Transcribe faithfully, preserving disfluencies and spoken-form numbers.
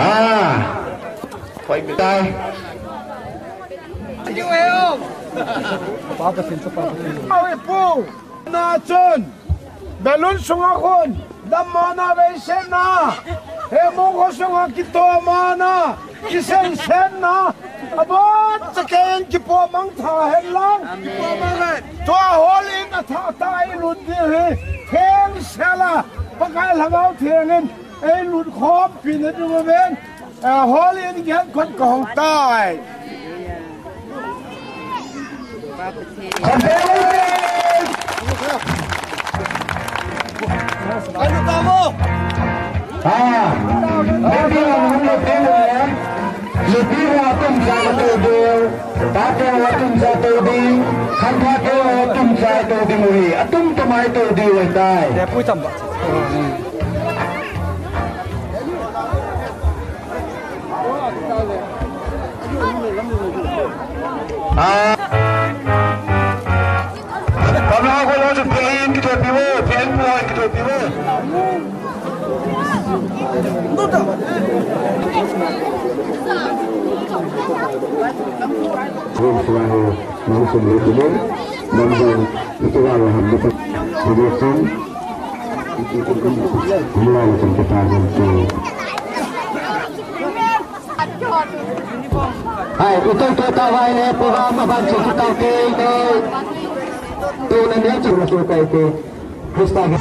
Ah. Tai. Awi pu. Na chun. Balloon sunga khun. Dammo na vei sen na. He mong ho sunga kito ma na. Kisen sen na. Abot sa ken kipo mang tha hen lang. Tua hol in a tha ta i lut di hi. Theng sela. Pakai lhagao theng in. Ei lut khom pi na dung a ven. A hol in gen khon ka hong tai. Khon pe u te. Anu ka mo. Ah. Baby, anu ka mo. Lupi ho atum cha ka to deu. Tate ho atum cha to ding. Khangthah te ho atum cha to ding uhi. Atum tamai to ding uhi tai. Ah. Pamla ko lo chu pen kito piwo, pen ko kito piwo. Hai, utai to ta vai le, program aban chu tau te te. Tu na ne chu na chu kai te. Krista ke.